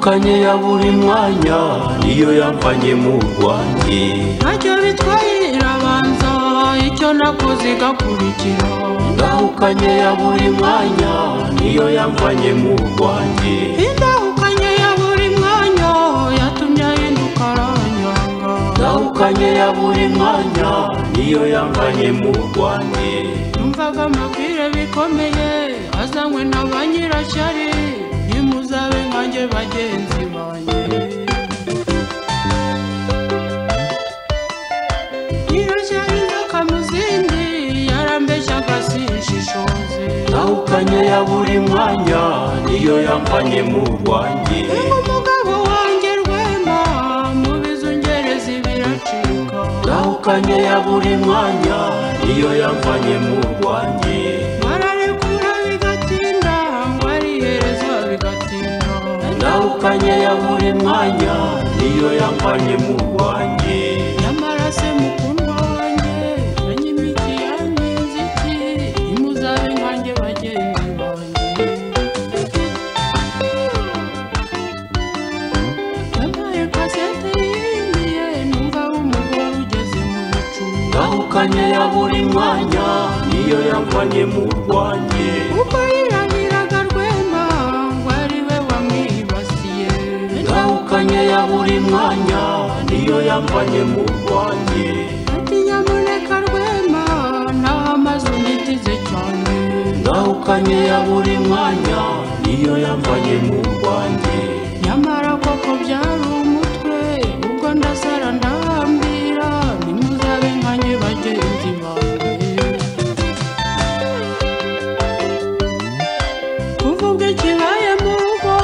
Ndahukanye ya buri mwanya niyo yamvanye mu rwanjye. Ntacyo bitwaye irabanza icyo nakoze igakurikira. Ndahukanye ya buri mwanya niyo yamvanye mu rwanjye. Indahukanye ya buri mwanya yatumye ahinduka aranyanga. Ndahukanye ya buri mwanya niyo yamvanye mu rwanjye. Numvaga amabwire bikomeye azanywe na ba nyirashyari, nimuzabe nkanjye bagenzi banjye. Nyirashyari nzokamuzindi yarambeshyaga sinshishoze. Ndahukanye ya buri mwanya niyo yamvanye mu rwanjye. Umugabo wanjye Rwema mu bizungerezi biracika. Ndahukanye ya buri mwanya niyo yamvanye mu rwanjye. Bararekura bigatinda ngo arihereza bigatinda. Ndahukanye ya buri mwanya niyo yamvanye mu rwanjye. Nyamara se mukundwa wanjye yanyimiki yankinze iki, nimuzabe nkanjye bagenzi banjye. Yampaye kasete yimbiye numva umugore ugeze mu bicu. Ndahukanye ya buri mwanya niyo yamvanye mu rwanjye. Uko yirahiraga Rwema ngo ari we wamwibasiye. Ndahukanye ya buri mwanya niyo yamvanye mu rwanjye. Ati nyamuneka Rwema naho amazu nitize cyane. Ndahukanye ya buri mwanya niyo yamvanye mu rwanjye. Nyamara koko byari umutwe ubwo ndasara ndahambira, nimuzabe nkanjye bagenzi banjye. Kuva ubwo ikibaye mu rugo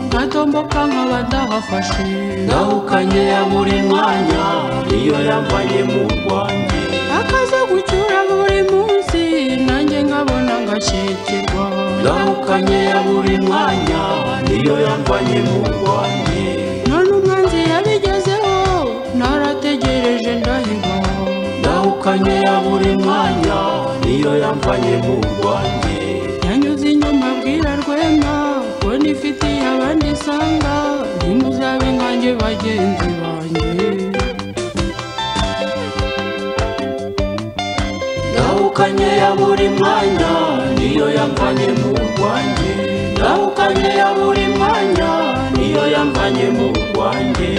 ngatomboka nkaba ndahafashe. Ndahukanye ya buri mwanya niyo yamvanye mu rwanjye. Akaza gucyura buri munsi nanjye nkabona ngashyikirwa. Ndahukanye ya buri mwanya niyo yamvanye mu rwanjye. None umwanzi yabigezeho narategereje ndaheba. Ndahukanye ya buri mwanya niyo yamvanye mu rwanjye. Yanyuze inyuma abwira Rwema ko nifitiye abandi isanga, ntimuzabe nkanjye bagenzi banjye. Ndahukanye ya buri mwanya niyo yamvanye mu rwanjye. Ndahukanye ya buri mwanya niyo yamvanye mu rwanjye.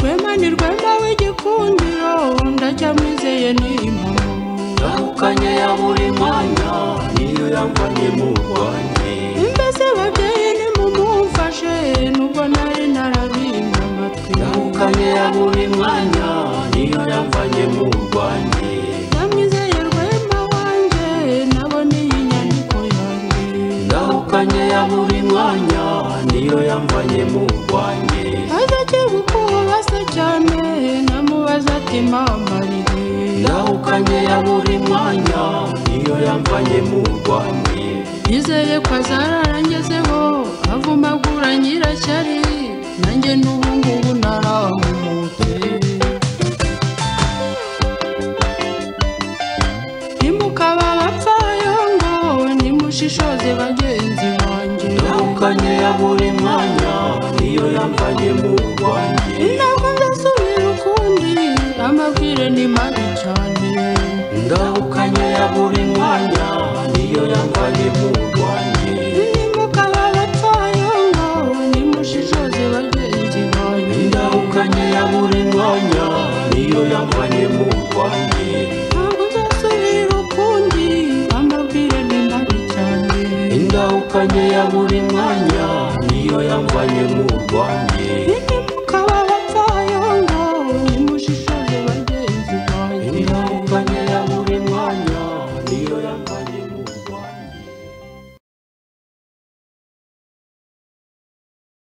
Rwema ni Rwema w'igikundiro ndacyamwizeye ni impamo. Ndahukanye ya buri mwanya niyo yamvanye mu rwanjye. Mbese babyeyi nimumumfashe nubwo nari narabimye amatwi. Ndahukanye ya buri mwanya niyo yamvanye mu rwanjye. Ndamwizeye Rwema wanjye nabona iyi nyandiko yanjye. Ndahukanye ya buri mwanya niyo yamvanye mu rwanjye. Azakebuka uwo cyane namubaza ati mama arihe. Ndahukanye ya buri mwanya niyo yamvanye mu rwanjye. Nizeye ko azarara angezeho Avumagura nyirashyari, nanjye n'ubu ngubu narahumutse. Ntimukaba abapfayongo, nimushishoze bagenzi banjye. Ndahukanye ya buri mwanya, niyo yamvanye mu rwanjye. Ntabwo nzasubira ukundi, amabwire ni mabi cyane. Ndahukanye ya buri mwanya, niyo yamvanye mu rwanjye. Ntimukaba abapfayongo, nimushishoze bagenzi banjye. Ndahukanye ya buri mwanya, niyo yamvanye mu rwanjye. Ntabwo nzasubira ukundi, amabwire ni mabi cyane. Indahukanye ya buri mwanya, niyo yamvanye mu rwanjye.